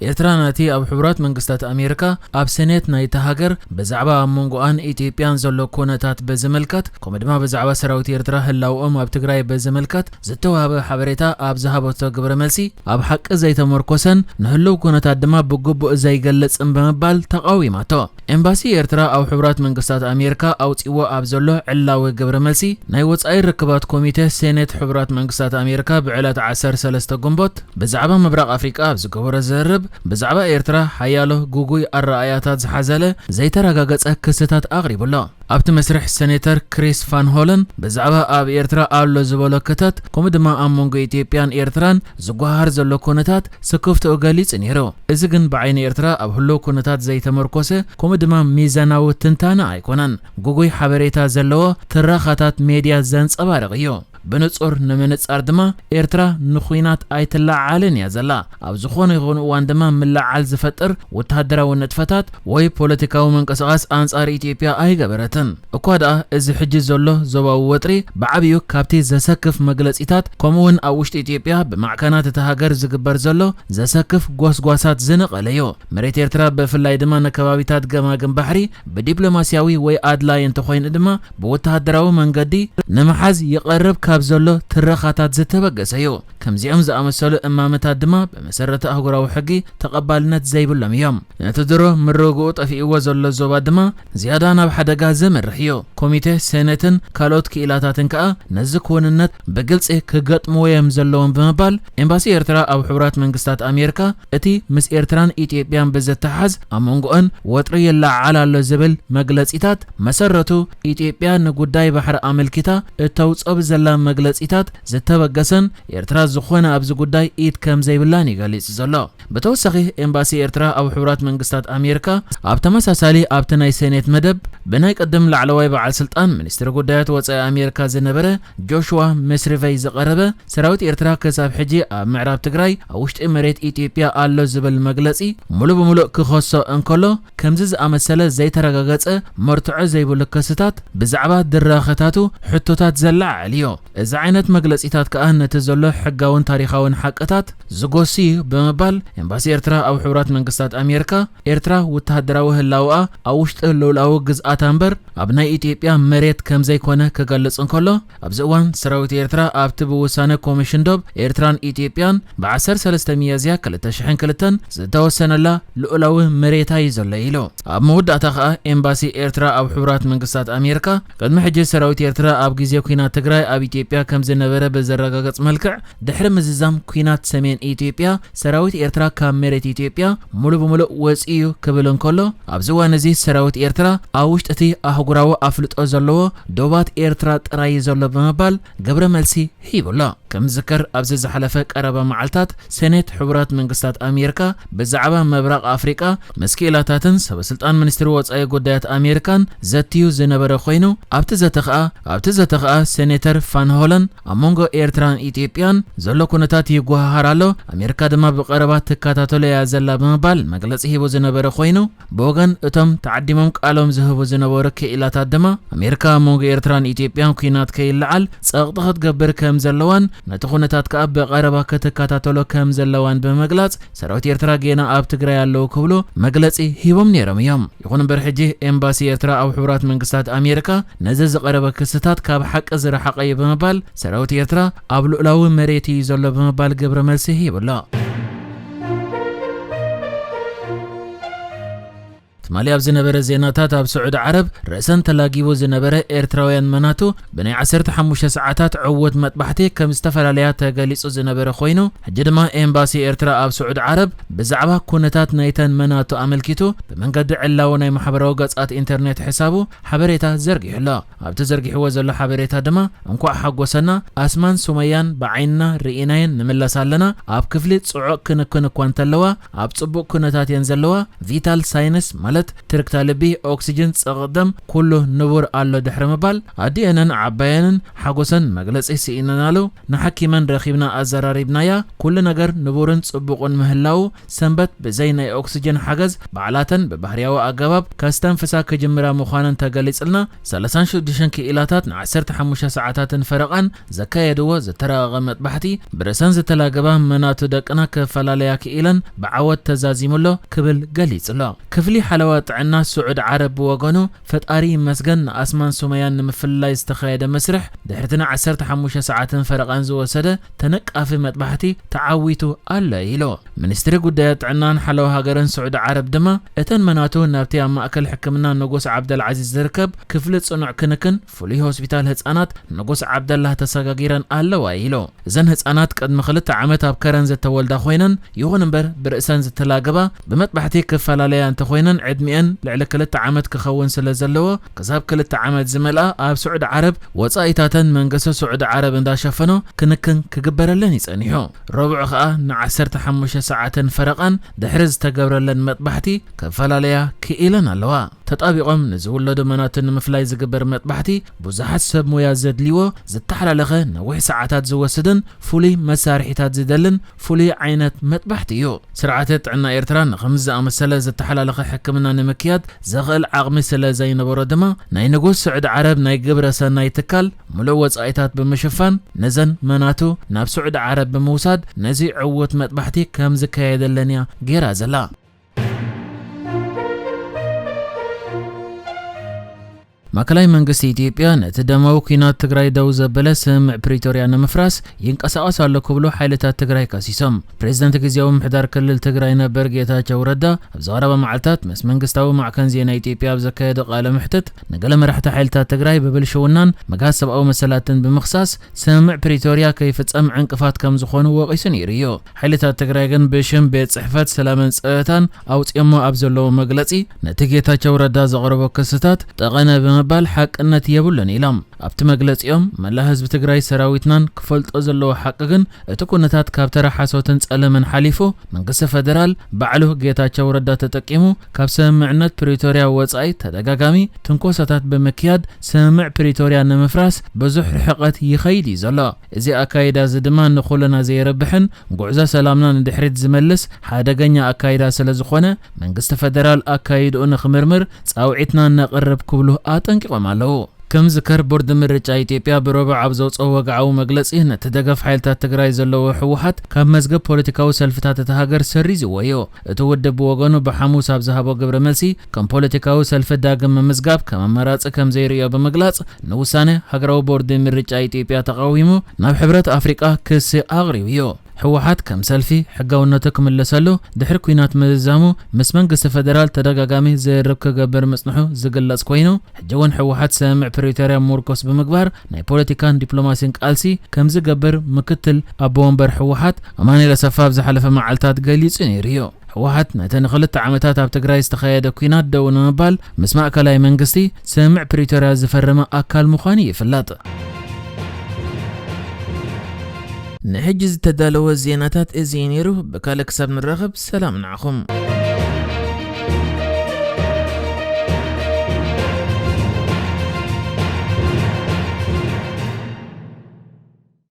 ኤርትራ ነቲ ኣብ ሕቡራት መንግስታት ኣሜሪካ ኣብ ሴኔት ናይታ ሃገር ብዛዕባ ኣብ መንጎኣን ኢትዮጵያን ዘሎ ኩነታት በዝምልከት፣ ከምኡ ድማ ብዛዕባ ሰራዊት ኤርትራ ህላውኦም ኣብ ትግራይ በዝምልከት ዝተዋህበ ሓበሬታ ኣብ ዝሃበቶ ግብረ መልሲ፣ ኣብ ሓቂ ዘይተመርኮሰን ንህልው ኩነታት ድማ ብግቡእ ዘይገልጽን ብምባል ተቓዊማቶ። ኤምባሲ ኤርትራ ኣብ ሕቡራት መንግስታት ኣሜሪካ ኣውጺዎ ኣብ ዘሎ ዕላዊ ግብረ መልሲ፣ ናይ ወጻኢ ርክባት ኮሚቴ ሴኔት ሕቡራት መንግስታት ኣሜሪካ ብዕለት ዓሰርተ ሰለስተ ግንቦት ብዛዕባ ምብራቕ ኣፍሪቃ ኣብ ዝገበሮ ዝርርብ፣ ብዛዕባ ኤርትራ ሓያሎ ግጉይ ኣረኣእያታት ዝሓዘለ ዘይተረጋገጸ ክስታት ኣቕሪቡ ኣሎ። ኣብቲ መስርሕ ሴኔተር ክሪስ ፋን ሆለን ብዛዕባ ኣብ ኤርትራ ኣሎ ዝበሎ ክተት፣ ከምኡ ድማ ኣብ መንጎ ኢትዮጵያን ኤርትራን ዝጓሃር ዘሎ ኩነታት ስክፍትኡ ገሊጹ ነይሩ። እዚ ግን ብዓይኒ ኤርትራ ኣብ ህሉው ኩነታት ዘይተመርኮሰ፣ ከምኡ ድማ ሚዛናዊ ትንታነ ኣይኮነን። ግጉይ ሓበሬታ ዘለዎ ትረኻታት ሜድያ ዘንጸባርቕ እዩ። ብንጹር ንምንጻር ድማ፣ ኤርትራ ንኹናት ኣይትለዓዓልን እያ ዘላ። ኣብ ዝኾነ ይኹን እዋን ድማ ምልዕዓል ዝፈጥር ወተሃደራዊ ንጥፈታት ወይ ፖለቲካዊ ምንቅስቓስ ኣንጻር ኢትዮጵያ ኣይገበረትን። እኳ ደኣ እዚ ሕጂ ዘሎ ዞባዊ ወጥሪ ብዓቢኡ ካብቲ ዘሰክፍ መግለጺታት፣ ከምኡ'ውን ኣብ ውሽጢ ኢትዮጵያ ብማዕከናት እታ ሃገር ዝግበር ዘሎ ዘሰክፍ ጎስጓሳት ዝነቐለ እዩ። መሬት ኤርትራ፣ ብፍላይ ድማ ንከባቢታት ገማግም ባሕሪ፣ ብዲፕሎማስያዊ ወይ ኣድላዪ እንተኾይኑ ድማ ብወተሃደራዊ መንገዲ ንምሓዝ ይቐርብ ካብ ዘሎ ትረኻታት ዝተበገሰ እዩ። ከምዚኦም ዝኣመሰሉ እማመታት ድማ ብመሰረተ ኣህጉራዊ ሕጊ ተቐባልነት ዘይብሎም እዮም። ነቲ ድሮ ምርግኡ ጠፊእዎ ዘሎ ዞባ ድማ ዝያዳ ናብ ሓደጋ ዘምርሕ እዩ። ኮሚቴ ሴኔትን ካልኦት ክኢላታትን ከኣ ነዚ ክውንነት ብግልጺ ክገጥምዎ እዮም ዘለዎም ብምባል፣ ኤምባሲ ኤርትራ ኣብ ሕቡራት መንግስታት ኣሜሪካ እቲ ምስ ኤርትራን ኢትዮጵያን ብዝተሓዝ ኣብ መንጎአን ወጥሪ ይለዓዓል ኣሎ ዝብል መግለጺታት መሰረቱ፣ ኢትዮጵያ ንጉዳይ ባሕሪ ኣመልኪታ እተውጽኦ ብዘላ መግለጺታት ዝተበገሰን ኤርትራ ዝኾነ ኣብዚ ጉዳይ ኢድ ከም ዘይብላን እዩ ገሊጹ ዘሎ። ብተወሳኺ፣ ኤምባሲ ኤርትራ ኣብ ሕቡራት መንግስታት ኣሜሪካ ኣብ ተመሳሳሊ ኣብቲ ናይ ሴኔት መደብ ብናይ ቅድም ላዕለዋይ በዓል ስልጣን ሚኒስትሪ ጉዳያት ወጻኢ ኣሜሪካ ዝነበረ ጆሽዋ መስሪቨይ ዝቐረበ፣ ሰራዊት ኤርትራ ክሳብ ሕጂ ኣብ ምዕራብ ትግራይ ኣብ ውሽጢ መሬት ኢትዮጵያ ኣሎ ዝብል መግለጺ ሙሉ ብሙሉእ ክኸሶ እንከሎ፣ ከምዚ ዝኣመሰለ ዘይተረጋገጸ መርትዖ ዘይብሉ ክስታት ብዛዕባ ድራኸታቱ ሕቶታት ዘለዓዕል እዩ። እዚ ዓይነት መግለጺታት ከኣ ነቲ ዘሎ ሕጋውን ታሪኻውን ሓቅታት ዝጎሲ እዩ ብምባል ኤምባሲ ኤርትራ ኣብ ሕቡራት መንግስታት ኣሜሪካ፣ ኤርትራ ወተሃደራዊ ህላወኣ ኣብ ውሽጢ ልኡላዊ ግዝኣታ እምበር ኣብ ናይ ኢትዮጵያ መሬት ከም ዘይኮነ ክገልጽ እንከሎ፣ ኣብዚ እዋን ሰራዊት ኤርትራ ኣብቲ ብውሳነ ኮሚሽን ዶብ ኤርትራን ኢትዮጵያን ብ ዓሰርተ ሰለስተ ሚያዝያ ክልተ ሽሕን ክልተን ዝተወሰነላ ልኡላዊ መሬታ እዩ ዘሎ ኢሉ። ኣብ መወዳእታ ከኣ ኤምባሲ ኤርትራ ኣብ ሕቡራት መንግስታት ኣሜሪካ፣ ቅድሚ ሕጂ ሰራዊት ኤርትራ ኣብ ግዜ ኲናት ትግራይ ኣብ ኢትዮጵያ ከም ዝነበረ ብዘረጋግጽ መልክዕ፣ ድሕሪ ምዝዛም ኲናት ሰሜን ኢትዮጵያ፣ ሰራዊት ኤርትራ ካብ መሬት ኢትዮጵያ ሙሉ ብሙሉእ ወጺኡ እዩ ክብል እንከሎ፣ ኣብዚ እዋን እዚ ሰራዊት ኤርትራ ኣብ ውሽጢ እቲ ኣህጉራዊ ኣፍልጦ ዘለዎ ዶባት ኤርትራ ጥራይ እዩ ዘሎ ብምባል ግብረ መልሲ ሂቡ ኣሎ። ከም ዝዝከር፣ ኣብዚ ዝሓለፈ ቀረባ መዓልታት ሴኔት ሕቡራት መንግስታት ኣሜሪካ ብዛዕባ ምብራቕ ኣፍሪቃ ምስ ክኢላታትን ሰበ ስልጣን ሚኒስትሪ ወጻኢ ጉዳያት ኣሜሪካን ዘትዩ ዝነበረ ኮይኑ፣ ኣብቲ ዘተ ከኣ፣ ኣብቲ ዘተ ከኣ ሴኔተር ፋን ሆለን ኣብ መንጎ ኤርትራን ኢትዮጵያን ዘሎ ኩነታት ይጓሃሃር ኣሎ፣ ኣሜሪካ ድማ ብቐረባ ትከታተሎ እያ ዘላ ብምባል መግለጺ ሂቡ ዝነበረ ኮይኑ፣ ብወገን እቶም ተዓዲሞም ቃሎም ዝህቡ ዝነበሩ ክኢላታት ድማ፣ ኣሜሪካ ኣብ መንጎ ኤርትራን ኢትዮጵያን ኲናት ከይለዓል ጸቕጢ ክትገብር ከም ዘለዋን ነቲ ኩነታት ከኣ ብቐረባ ክትከታተሎ ከም ዘለዋን ብምግላጽ፣ ሰራዊት ኤርትራ ጌና ኣብ ትግራይ ኣለዉ ክብሉ መግለጺ ሂቦም ነይሮም እዮም። ይኹን እምበር፣ ሕጂ ኤምባሲ ኤርትራ ኣብ ሕቡራት መንግስታት ኣሜሪካ ነዚ ዝቐረበ ክስታት ካብ ሓቂ ዝረሓቐ እዩ ብምባል፣ ሰራዊት ኤርትራ ኣብ ልኡላዊ መሬት እዩ ዘሎ ብምባል ግብረ መልሲ ሂቡ ኣሎ። ትማሊ ኣብ ዝነበረ ዜናታት፣ ኣብ ስዑዲ ዓረብ ርእሰን ተላጊቡ ዝነበረ ኤርትራውያን መናቱ ብናይ ዓሰርተ ሓሙሽተ ሰዓታት ዕዉት መጥባሕቲ ከም ዝተፈላለያ ተገሊጹ ዝነበረ ኮይኑ፣ ሕጂ ድማ ኤምባሲ ኤርትራ ኣብ ስዑዲ ዓረብ ብዛዕባ ኩነታት ናይተን መናቱ ኣመልኪቱ ብመንገዲ ዕላዊ ናይ ማሕበራዊ ገጻት ኢንተርኔት ሕሳቡ ሓበሬታ ዘርጊሑ ኣሎ። ኣብቲ ዘርጊሕዎ ዘሎ ሓበሬታ ድማ፣ እንኳዕ ሓጎሰና፣ ኣስማን ሱመያን ብዓይንና ርኢናየን ንምለስ ኣለና፣ ኣብ ክፍሊ ጽዑቕ ክንክን እኳ እንተለዋ፣ ኣብ ጽቡቕ ኩነታት እየን ዘለዋ፣ ቪታል ሳይንስ ማለት ዝወሰደት ትርክታ ልቢ፣ ኦክሲጅን፣ ጸቕጥ ደም፣ ኩሉ ንቡር ኣሎ ድሕሪ ምባል፣ ኣዲኤንን ዓባየንን ሓጎሰን መግለጺ ስኢነናሉ። ንሓኪመን ረኺብና ኣዘራሪብናያ። ኩሉ ነገር ንቡርን ጽቡቕን ምህላዉ፣ ሰንበት ብዘይ ናይ ኦክሲጅን ሓገዝ ባዕላተን ብባህርያዊ ኣገባብ ከስተንፍሳ ክጅምራ ምዃነን ተገሊጽልና። ሰላሳን ሽዱሽተን ክኢላታት ንዓሰርተ ሓሙሽተ ሰዓታትን ፈረቓን ዘካየድዎ ዝተራቐቐ መጥባሕቲ፣ ብርእሰን ዝተላገባ መናቱ ደቅና ክፈላለያ ክኢለን ብዓወት ተዛዚሙሎ ክብል ገሊጹሎ። ክፍሊ ሓለዋ ጥዕና ስዑድ ዓረብ ብወገኑ፣ ፈጣሪ ይመስገን፣ ንኣስማን ሱመያን ንምፍልላይ ዝተኻየደ መስርሕ ድሕሪ እቲ ንዓሰርተ ሓሙሽተ ሰዓትን ፈረቓን ዝወሰደ ተነቃፊ መጥባሕቲ ተዓዊቱ ኣሎ ኢሉ። ሚኒስትሪ ጉዳያት ጥዕናን ሓለዋ ሃገርን ስዑድ ዓረብ ድማ፣ እተን መናቱ ናብቲ ኣብ ማእከል ሕክምና ንጉስ ዓብደልዓዚዝ ዝርከብ ክፍሊ ጽኑዕ ክንክን ፍሉይ ሆስፒታል ህጻናት ንጉስ ዓብደላህ ተሰጋጊረን ኣለዋ ኢሉ። እዘን ህጻናት ቅድሚ ክልተ ዓመት ኣብ ከረን ዝተወልዳ ኮይነን፣ ይኹን እምበር ብርእሰን ዝተላገባ፣ ብመጥባሕቲ ክፈላለያ እንተኾይነን፣ ዕድሚኤን ልዕሊ ክልተ ዓመት ክኸውን ስለ ዘለዎ፣ ክሳብ ክልተ ዓመት ዝመልኣ ኣብ ስዑዲ ዓረብ ወጻኢታተን መንግስቲ ስዑዲ ዓረብ እንዳሸፈኖ ክንክን ክግበረለን እዩ ጸኒሑ። ረቡዕ ከኣ ንዓሰርተ ሓሙሽተ ሰዓትን ፈረቓን ድሕሪ ዝተገብረለን መጥባሕቲ ክፈላለያ ክኢለን ኣለዋ። ተጣቢቖም ንዝውለዱ መናቱ ንምፍላይ ዝግበር መጥባሕቲ ብዙሓት ሰብ ሞያ ዘድልይዎ፣ ዝተሓላለኸ ነዊሕ ሰዓታት ዝወስድን ፍሉይ መሳርሒታት ዝደልን ፍሉይ ዓይነት መጥባሕቲ እዩ። ስርዓተ ጥዕና ኤርትራ ንኸምዚ ዝኣመሰለ ዝተሓላለኸ ሕክምና ንምክያድ ዘኽእል ዓቕሚ ስለ ዘይነበሮ ድማ፣ ናይ ንጉስ ስዑዲ ዓረብ ናይ ግብረ ሰናይ ትካል ምሉእ ወጻኢታት ብምሽፋን፣ ነዘን መናቱ ናብ ስዑዲ ዓረብ ብምውሳድ ነዚ ዕዉት መጥባሕቲ ከም ዝካየደለን እያ ገይራ ዘላ። ማእከላይ መንግስቲ ኢትዮጵያ ነቲ ደማዊ ኲናት ትግራይ ደው ዘበለ ስምምዕ ፕሪቶርያ ንምፍራስ ይንቀሳቐስ ኣሎ ክብሉ ሓይልታት ትግራይ ከሲሶም። ፕሬዝደንት ግዝያዊ ምምሕዳር ክልል ትግራይ ነበር ጌታቸው ረዳ፣ ኣብ ዝቐረባ መዓልታት ምስ መንግስታዊ ማዕከን ዜና ኢትዮጵያ ኣብ ዘካየዶ ቃለ መሕትት፣ ንገለ መራሕቲ ሓይልታት ትግራይ ብብልሽውናን ምግሃስ ሰብኣዊ መሰላትን ብምኽሳስ፣ ስምምዕ ፕሪቶርያ ከይፍጸም ዕንቅፋት ከም ዝኾኑ ወቒሱ ነይሩ እዩ። ሓይልታት ትግራይ ግን ብሽም ቤት ጽሕፈት ሰላምን ጸጥታን ኣውጺኦሞ ኣብ ዘለዎ መግለጺ፣ ነቲ ጌታቸው ረዳ ዘቕረቦ ክስታት ጠቐነ ብምባል ሓቅነት የብሉን ኢሎም። ኣብቲ መግለጺኦም፣ መላእ ህዝቢ ትግራይ ሰራዊትናን ክፈልጦ ዘለዎ ሓቂ ግን፣ እቲ ኩነታት ካብ ተራ ሓሶትን ጸለመን ሓሊፉ፣ መንግስቲ ፈደራል ባዕሉ ጌታቸው ረዳ ተጠቂሙ ካብ ስምምዕነት ፕሪቶርያ ወጻኢ ተደጋጋሚ ትንኮሳታት ብምክያድ ስምምዕ ፕሪቶርያ ንምፍራስ ብዙሕ ርሕቐት ይኸይድ እዩ ዘሎ። እዚ ኣካይዳ እዚ ድማ ንኹልና ዘየረብሕን ጉዕዞ ሰላምና ንድሕሪት ዝመልስ ሓደገኛ ኣካይዳ ስለ ዝኾነ መንግስቲ ፈደራል ኣካይድኡ ንኽምርምር ጻውዒትና ነቕርብ ክብሉ ኣጠንቂቖም ኣለዉ። ክምዝከር ቦርድ ምርጫ ኢትዮጵያ ብረቡዕ ኣብ ዘውፅኦ ወግዓዊ መግለፂ ነቲ ደገፍ ሓይልታት ትግራይ ዘለዎ ህወሓት ካብ መዝገብ ፖለቲካዊ ሰልፍታት እታ ሃገር ሰሪዝዎ እዩ። እቲ ውድብ ብወገኑ ብሓሙስ ኣብ ዝሃቦ ግብረ መልሲ ከም ፖለቲካዊ ሰልፊ ዳግም ምምዝጋብ ከም ኣማራፂ ከም ዘይርእዮ ብምግላፅ ንውሳነ ሃገራዊ ቦርድ ምርጫ ኢትዮጵያ ተቓዊሙ ናብ ሕብረት ኣፍሪቃ ክሲ ኣቕሪቡ እዩ። ህወሓት ከም ሰልፊ ሕጋውነቱ ክምለሰሉ ድሕሪ ኲናት ምዝዛሙ ምስ መንግስቲ ፈደራል ተደጋጋሚ ዝርርብ ክገብር ምጽንሑ ዝግለጽ ኮይኑ፣ ሕጂ እውን ህወሓት ስምምዕ ፕሪቶርያ ምርኮስ ብምግባር ናይ ፖለቲካን ዲፕሎማሲን ቃልሲ ከም ዝገብር ምክትል ኣቦ ወንበር ህወሓት ኣማኑኤል ኣሰፋ ኣብ ዝሓለፈ መዓልታት ገሊጹ ነይሩ እዩ። ህወሓት ነቲ ንክልተ ዓመታት ኣብ ትግራይ ዝተኻየደ ኲናት ደው ንምባል ምስ ማእከላይ መንግስቲ ስምምዕ ፕሪቶርያ ዝፈረመ ኣካል ምዃኑ ይፍለጥ። ንሕጂ ዝተዳለወ ዜናታት እዚ እዩ ነይሩ። ብካልእ ክሳብ ንራኸብ ሰላም ንዓኹም።